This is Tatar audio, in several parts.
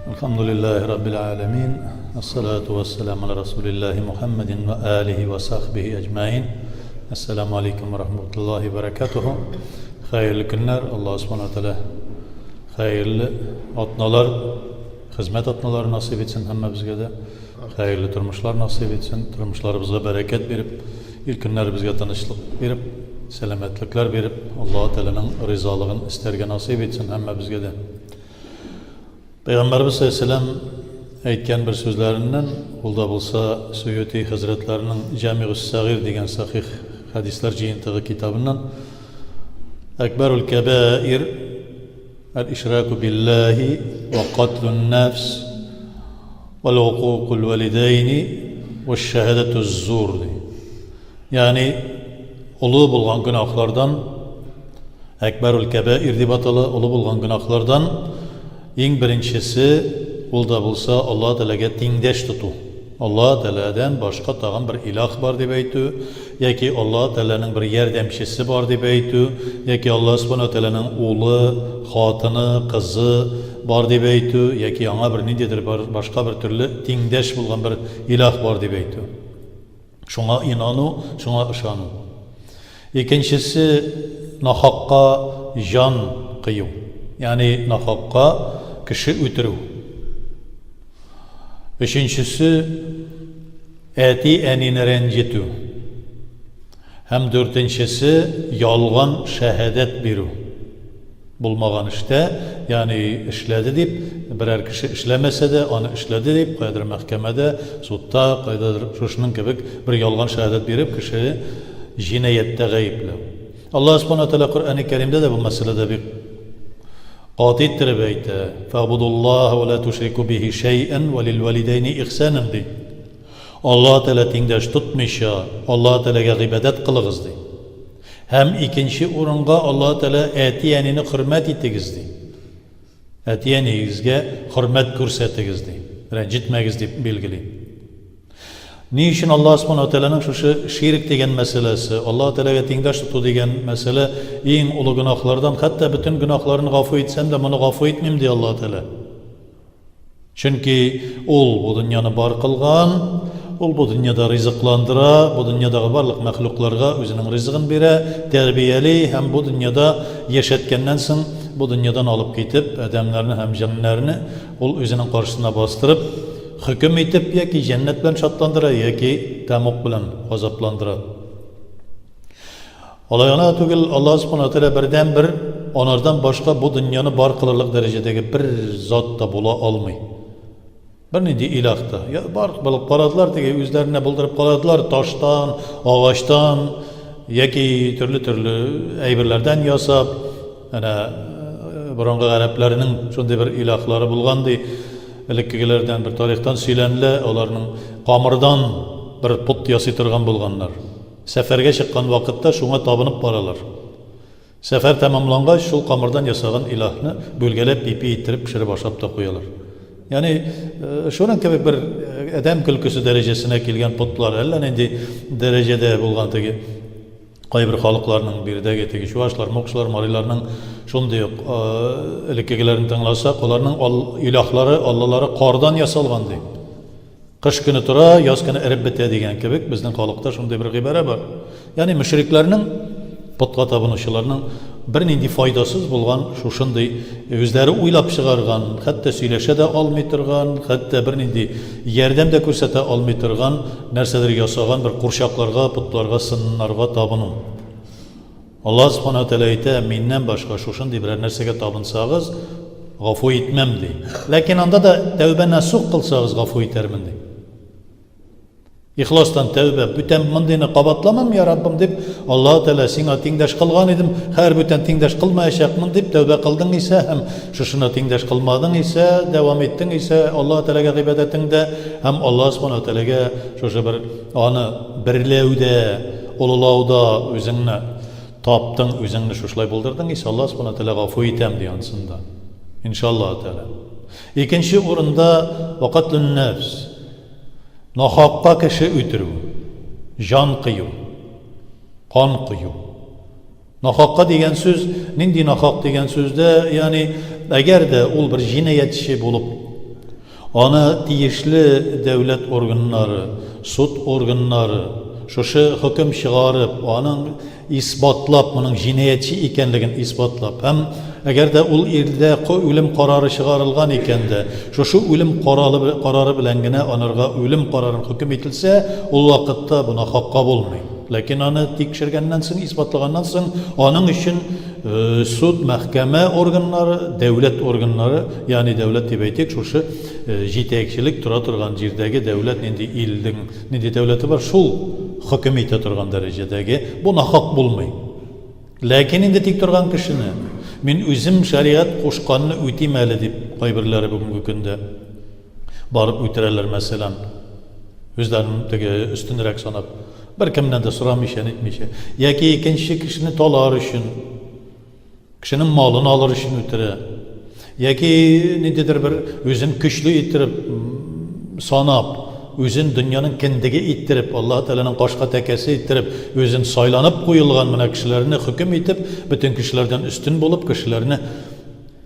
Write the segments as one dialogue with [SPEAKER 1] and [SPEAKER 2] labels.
[SPEAKER 1] Әлхәмдүлилләһи раббил галәмин. Ассалату вассаламу аля расулиллаһи Мухаммадин ва алихи ва сахбихи әҗмәин. Ассаламу алейкум ва рахматуллаһи ва баракатуху. Хәерле көннәр, Аллаһ субхана тәгалә хәерле атналар, хезмәт атналары насыйп итсен һәммәбезгә дә. Хәерле тормышлар насыйп итсен, тормышларыбызга бәрәкәт биреп, ил көннәребезгә тынычлык биреп, сәламәтлекләр биреп, Аллаһ Тәгаләнең ризалыгын эстәргә насыйп итсен һәммәбезгә дә. Пәйгамбәрбез саллаллаһу әйткән бер сүзләреннән, ул да булса Суюти хәзрәтләренең Җамигус Сагир дигән сахих хәдисләр җыентыгы китабыннан Әкбәрул кәбаир әл-ишраку биллаһи ва катлун нафс вал укукул валидайни ва шаһадату зур ди. Ягъни олы булган гөнаһлардан Әкбәрул кәбаир дип атала, олы булган гөнаһлардан иң беренчесе ул да булса Аллаһ Тәгаләгә тиңдәш тоту. Аллаһ Тәгаләдән башка тагын бер илаһ бар дип әйтү, яки Аллаһ Тәгаләнең бер ярдәмчесе бар дип әйтү, яки Аллаһ Субхана Тәгаләнең улы, хатыны, кызы бар дип әйтү, яки аңа бер ниндидер башка бер төрле тиңдәш булган бер илаһ бар дип әйтү. Шуңа инану, шуңа ышану. Икенчесе нахакка җан кыю. Ягъни нахакка кеше үтерү. Өченчесе әти-әнине рәнҗетү. Һәм дүртенчесе ялган шәһадәт бирү. Булмаган эштә, ягъни эшләде дип, берәр кеше эшләмәсә дә, аны эшләде дип, каядыр мәхкәмәдә, судта, кайдадыр шушының кебек бер ялган шәһадәт биреп, кешене җинаятьтә гаепләү. Аллаһ Субхана Тәгалә Коръәни Кәримдә дә бу мәсьәләдә бик каты иттереп әйтә. Фәгъбудуллаһа ва ла тушрику бихи шәйән ва лил валидәйни ихсанан ди. Аллаһ Тәгалә тиңдәш тотмыйча, Аллаһ Тәгаләгә гыйбадәт кылыгыз ди. Һәм икенче урынга Аллаһ Тәгалә әти-әнине хөрмәт итегез ди. Әти-әниегезгә хөрмәт күрсәтегез ди. Рәнҗетмәгез дип билгели. Ни өчен Аллаһ Субхану Тәгаләнең шушы ширк дигән мәсьәләсе, Аллаһ Тәгаләгә тиңдәш тоту дигән мәсьәлә иң олы гөнаһлардан, хәтта бөтен гөнаһларны гафу итсәм дә, моны гафу итмим, ди Аллаһ Тәгалә. Чөнки Ул бу дөньяны бар кылган, Ул бу дөньяда ризыкландыра, бу дөньядагы барлык мәхлукларга үзенең ризыгын бирә, тәрбияли һәм бу дөньяда яшәткәннән соң, бу дөньядан алып китеп, адәмнәрне һәм җеннәрне Ул үзенең каршысына бастырып, хөкем итеп яки җәннәт белән шатландыра, яки тәмуг белән газапландыра. Алай гына түгел, Аллаһ Субхану Тәгалә бердәнбер, анардан башка бу дөньяны бар кылырлык дәрәҗәдәге бер зат та була алмый. Бернинди илаһ та. Я, бар булып карадылар, теге үзләренә булдырып карадылар, таштан, агачтан яки төрле-төрле әйберләрдән ясап, әнә борынгы гарәпләрнең шундый бер илаһлары булган ди. Элеккегеләрдән бер тарихтан сөйләнелә, аларның камырдан бер пот ясый торган булганнар. Сәфәргә чыккан вакытта шуңа табынып баралар. Сәфәр тәмамлангач, шул камырдан ясаган илаһны бүлгәләп ипи иттереп пешереп ашап та куялар. Ягъни, шуның кебек бер адәм көлкесе дәрәҗәсенә килгән потлар, әллә нинди дәрәҗәдә булган теге кайбер халыкларның биредәге теге чуашлар, мокшылар, мариларның шундый ук элеккегеләрен тыңласак, аларның илаһлары, аллалары кардан ясалган ди. Кыш көне тора, яз көне эреп бетә дигән кебек, безнең халыкта шундый бер гыйбарә бар. Ягъни мөшрикләрнең, потка табынучыларның бернинди файдасыз булган шушындый үзләре уйлап чыгарган, хәтта сөйләшә дә алмый торган, хәтта бернинди ярдәм дә күрсәтә алмый торган нәрсәдер ясаган бер курчакларга, потларга, сыннарга табыну. Аллаһ Субхана ва Тәгалә әйтә, Миннән башка шушындый берәр нәрсәгә табынсагыз, гафу итмәм, ди. Ләкин анда да тәүбә насух кылсагыз, гафу итәрмен, ди. Ихластан тәүбә, бүтән мондыйны кабатламам, я Раббым, дип, Аллаһ Тәгалә сиңа тиңдәш кылган идем, хәер бүтән тиңдәш кылмаячакмын, дип тәүбә кылдың исә һәм шушына тиңдәш кылмадың исә, дәвам иттең исә Аллаһ Тәгаләгә гыйбадәтеңдә һәм Аллаһ Субхана ва Тәгаләгә шушы бер аны берләүдә, Олылауда үзеңне таптың, үзеңне шушылай булдырдың исә, Аллаһ Субхана Тәгалә гафу итәм ди ансында. Иншаллаһ Тәгалә. Икенче урында вакатлун нәфс. Нахакка кеше үтерү, җан кыю, кан кою. Нахакка дигән сүз, нинди нахак дигән сүздә, ягъни әгәр дә ул бер җинаятьче булып. Аны тиешле дәүләт органнары, суд органнары шушы хөкем чыгарып, аның исбатлап, моның җинаятьче икәнлеген исбатлап һәм әгәр дә ул илдә үлем карары чыгарылган икән дә, шушы үлем каралы, карары белән генә анарга үлем карарын хөкем ителсә, ул вакытта бу нахакка булмый. Ләкин аны тикшергәннән соң, исбатлаганнан соң, аның өчен суд, мәхкәмә органнары, дәүләт органнары, ягъни дәүләт дип әйтик, шушы җитәкчелек тора торган җирдәге дәүләт нинди илнең нинди дәүләте бар, шул хөкем итә торган дәрәҗәдәге, бу нахак булмый. Ләкин инде тик торган кешене, мин үзем шәригать кушканны үтим әле дип, кайберләре бүгенге көндә барып үтерәләр, мәсәлән, үзләрен теге өстенрәк санап, беркемнән дә сорамыйча, нитмичә, яки икенче кешене талар өчен, Кешенең малын алыр өчен үтерә. Яки ниндидер бер үзен көчле иттереп санап, үзен дөньяның кендеге иттереп, Аллаһ Тәгаләнең кашка тәкәсе иттереп, үзен сайланып куелган менә кешеләрне хөкем итеп, бөтен кешеләрдән өстен булып, кешеләрне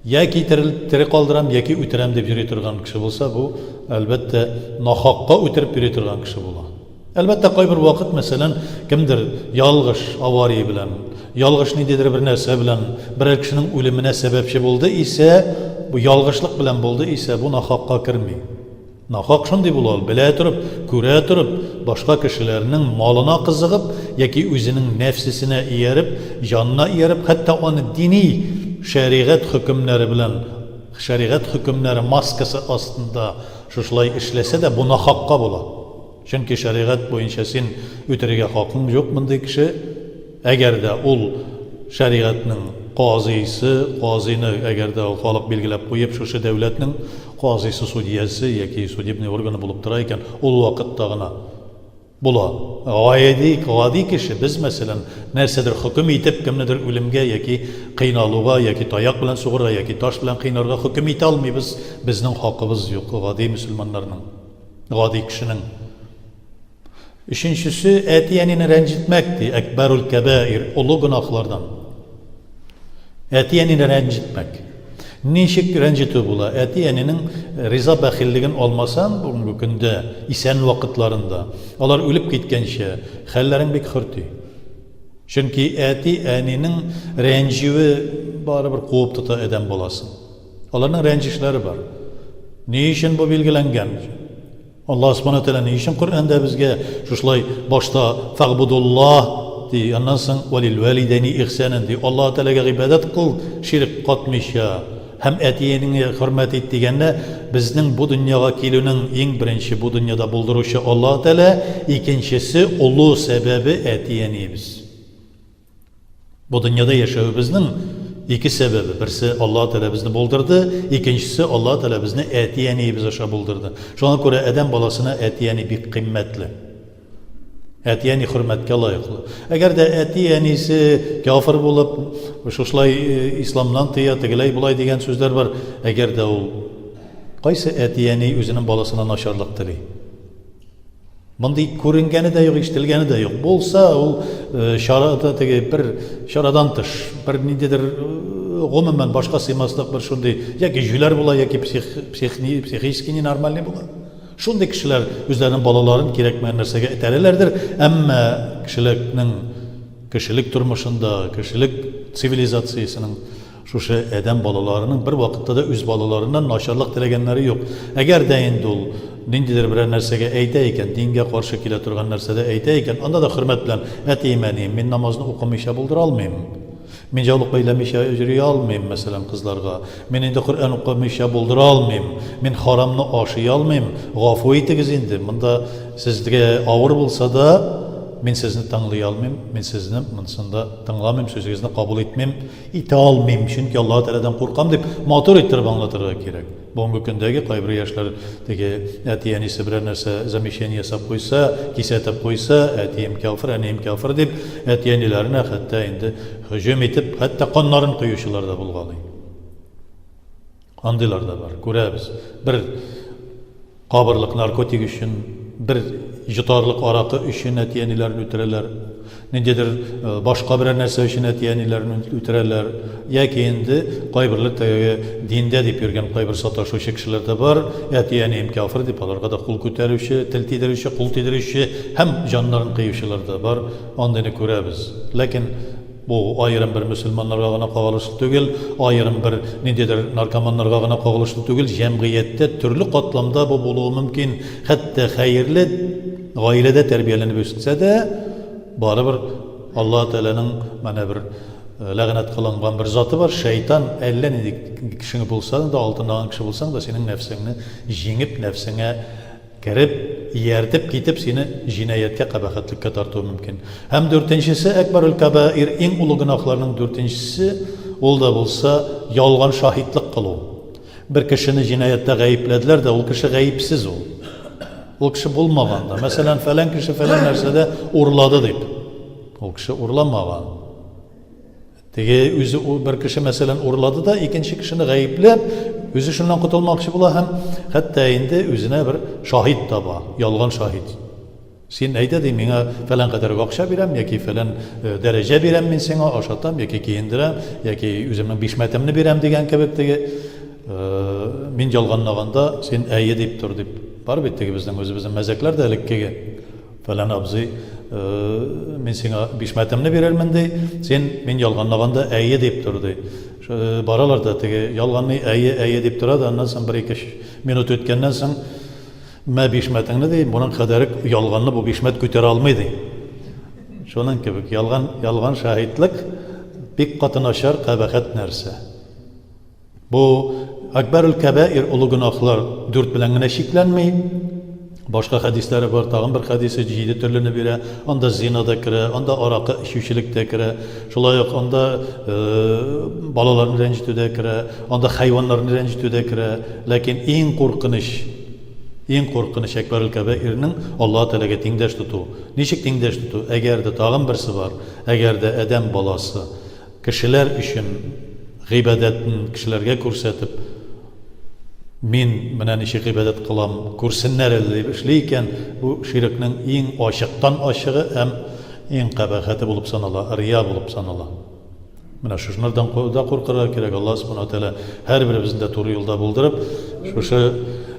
[SPEAKER 1] яки тере калдырам, яки үтерәм дип йөри торган кеше булса, бу, әлбәттә, нахакка үтереп йөри торган кеше була. Әлбәттә, кайбер вакыт, мәсәлән, кемдер ялгыш авария белән, ялгыш ниндидер бер нәрсә белән берәр кешенең үлеменә сәбәпче булды исә, бу ялгышлык белән булды исә, бу нахакка керми. Нахак шундый була ул, белә торып, күрә торып, башка кешеләрнең малына кызыгып яки үзенең нәфсесенә ияреп, җанына ияреп, хәтта аны дини шәригать хөкемнәре белән, шәригать хөкемнәре маскасы астында шушылай эшләсә дә, бу нахакка була. Чөнки шәригать буенча син үтерергә хакың юк мондый кеше, әгәр дә ул шәригатьнең казыйсы, казыйны әгәр дә ул халык билгеләп куеп шушы дәүләтнең казыйсы, судьясы яки судебный органы булып тора икән, ул вакытта гына була. Гади, гади кеше, без, мәсәлән, нәрсәдер хөкем итеп, кемнедер үлемгә яки кыйналуга, яки таяк белән сугырга, яки таш белән кыйнарга хөкем итә алмыйбыз, безнең хакыбыз юк, гади мөселманнарның. Гади кешенең. Өченчесе, әти-әнине рәнҗетмәк, ди, әкбәрул кәбаир, олы гөнаһлардан. Әти-әнине рәнҗетмәк. Ничек рәнҗетү була? Әти-әнинең риза бәхиллеген алмасаң, бүгенге көндә, исән вакытларында, алар үлеп киткәнче, хәлләрең бик хөрти. Чөнки әти-әнинең рәнҗүе барыбер куып тота адәм баласын. Аларның рәнҗешләре бар. Ни өчен бу билгеләнгән? Аллаһ Субхану тәгалә ни өчен Коръәндә безгә шушылай башта фәгъбудуллаһ ди, аннан соң валил валидәйни ихсанан ди. Аллаһ Тәгаләгә гыйбадәт кыл, ширк катмыйча һәм әти-әниңне хөрмәт ит дигәндә, безнең бу дөньяга килүнең иң беренче бу дөньяда булдыручы Аллаһ Тәгалә, икенчесе олы сәбәбе әти-әниебез. Бу дөньяда яшәвебезнең ике сәбәбе. Берсе Аллаһ Тәгалә безне булдырды, икенчесе Аллаһ Тәгалә безне әти-әниебез аша булдырды. Шуңа күрә адәм баласына әти-әни бик кыйммәтле. Әти-әни хөрмәткә лаеклы. Әгәр дә әти-әнисе кяфер булып, шушылай э, исламнан тыя, тегеләй болай дигән сүзләр бар. Әгәр дә ул кайсы әти-әни үзенең баласына начарлык тели? Мондый күренгәне дә юк, ишетелгәне дә юк. Булса, ул э, чарада теге бер чарадан тыш, бер ниндидер э, гомумән башка сыймаслык бер шундый яки җүләр була, яки псих, псих, психически ненормальный була. Шундый кешеләр үзләренең балаларын кирәкмәгән нәрсәгә этәрәләрдер, әмма кешелекнең кешелек тормышында, кешелек цивилизациясенең Шушы адәм балаларының бер вакытта да үз балаларыннан начарлык теләгәннәре юк. Әгәр дә инде ул ниндидер берәр нәрсәгә әйтә икән, дингә каршы килә торган нәрсәдә әйтә икән, анда да хөрмәт белән, әтием, әнием, мин намазны укымыйча булдыра алмыйм. Мин яулык бәйләмичә йөри алмыйм, мәсәлән, кызларга. Мин инде Коръән укымыйча булдыра алмыйм. Мин харамны ашый алмыйм. Гафу итегез инде, монда сезгә авыр булса да, мин сезне тыңлый алмыйм, мин сезне монысында тыңламыйм, сүзегезне кабул итмим. Итә алмыйм, чөнки Аллаһы Тәгаләдән куркам дип матур иттереп аңлатырга кирәк. Бүгенге көндәге кайбер яшьләр теге әти-әнисе берәр нәрсә замечание ясап куйса, кисәтеп куйса, әтием кяфер, әнием кяфер дип, әти-әниләренә хәтта инде һөҗүм итеп, хәтта каннарын коючылар да булгалый. Андыйлар да бар, күрәбез. Бер кабырлык наркотик өчен, бер йотарлык аракы өчен әти-әниләрен үтерәләр. Ниндидер башка берәр нәрсә өчен әти-әниләрен үтерәләр. Яки инде кайберләр теге диндә дип йөргән кайбер саташучы кешеләр дә бар. Әти-әнием кяфер дип аларга да кул күтәрүче, тел тидерүче, кул тидерүче һәм җаннарын кыючылар да бар. Андыйны күрәбез. Ләкин бу аерым бер мөселманнарга гына кагылышлы түгел, аерым бер ниндидер наркоманнарга гына кагылышлы түгел, җәмгыятьтә төрле катламда бу булуы мөмкин. Хәтта хәерле гаиләдә тәрбияләнеп үссә дә, барыбер Аллаһ Тәгаләнең менә бер ләгънәт кылынган бер заты бар, шәйтан, әллә нинди кешең булса да, алтындаган кеше булсаң да, синең нәфсеңне җиңеп, нәфсеңә кереп, ияртеп китеп, сине җинаятькә, кабахәтлеккә тартуы мөмкин. Һәм дүртенчесе, әкбәрул кабаир, иң олы гөнаһларның дүртенчесе, ул да булса ялган шаһитлык кылу. Бер кешене җинаятьтә гаепләделәр дә, ул кеше гаепсез ул. Ул кеше булмаган да. Мәсәлән, фәлән кеше фәлән нәрсәдә урлады дип. Ул кеше урламаган. Теге үзе бер кеше мәсәлән урлады да, икенче кешене гаепләп, үзе шуннан котылмакчы була һәм хәтта инде үзенә бер шаһит таба, ялган шаһит. Син әйдә, ди, миңа фәлән кадәр акча бирәм, яки фәлән дәрәҗә бирәм мин сиңа, ашатам, яки киендерәм, яки үземнең бишмәтемне бирәм дигән кебек теге. Мин ялганлаганда, син әйе дип тор дип. Бар бит теге безнең үзебезнең мәзәкләр дә элеккеге. Фәлән абзый, мин сиңа бишмәтемне бирермен, ди, син мин ялганлаганда әйе дип тор, ди. Баралар да теге ялганлый, әйе, әйе дип тора да, аннан соң бер-ике минут үткәннән соң, Мә бишмәтеңне, ди, моның кадәрек ялганны бу бишмәт күтәрә алмый, ди. Шуның кебек, ялган, ялган шаһитлык бик каты начар, кабахәт нәрсә. Бу Акбәрул кәбаир олы гөнаһлар дүрт белән генә чикләнми. Башка хәдисләре бар, тагын бер хәдисе җиде төрлене бирә. Анда зина да керә, анда аракы эчүчелек тә керә. Шулай ук анда э, балаларны рәнҗетү дә керә, анда хайваннарны рәнҗетү дә керә. Ләкин иң куркыныч Иң куркыныч әкбәрул кәбаирнең Аллаһы Тәгаләгә тиңдәш тоту. Ничек тиңдәш тоту? Әгәр дә тагын берсе бар, әгәр дә адәм баласы кешеләр өчен гыйбадәтен кешеләргә күрсәтеп, мин менә ничек гыйбадәт кылам, күрсеннәр әле дип эшли икән, бу ширкнең иң ачыктан ачыгы һәм иң кабахәте булып санала, рия булып санала. Менә шушынардан да куркырга кирәк. Аллаһ Субхану ва Тәгалә һәрберебезне дә туры юлда булдырып, шушы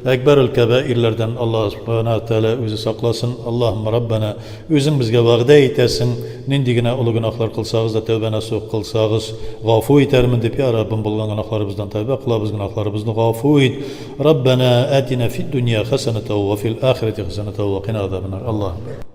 [SPEAKER 1] әкбәрул кәбаирләрдән Аллаһ Субхану ва Тәгалә үзе сакласын. Аллаһумма Раббана, үзең безгә вәгъдә итәсең, нинди генә олы гөнаһлар кылсагыз да, тәүбә насух кылсагыз, гафу итәрмен дип, я Раббым, булган гөнаһларыбыздан тәүбә кылабыз, гөнаһларыбызны гафу ит. Раббана атина фид дөнья хәсәнәтә ва фил ахирәти хәсәнәтә ва кина азабаннар. Аллаһ.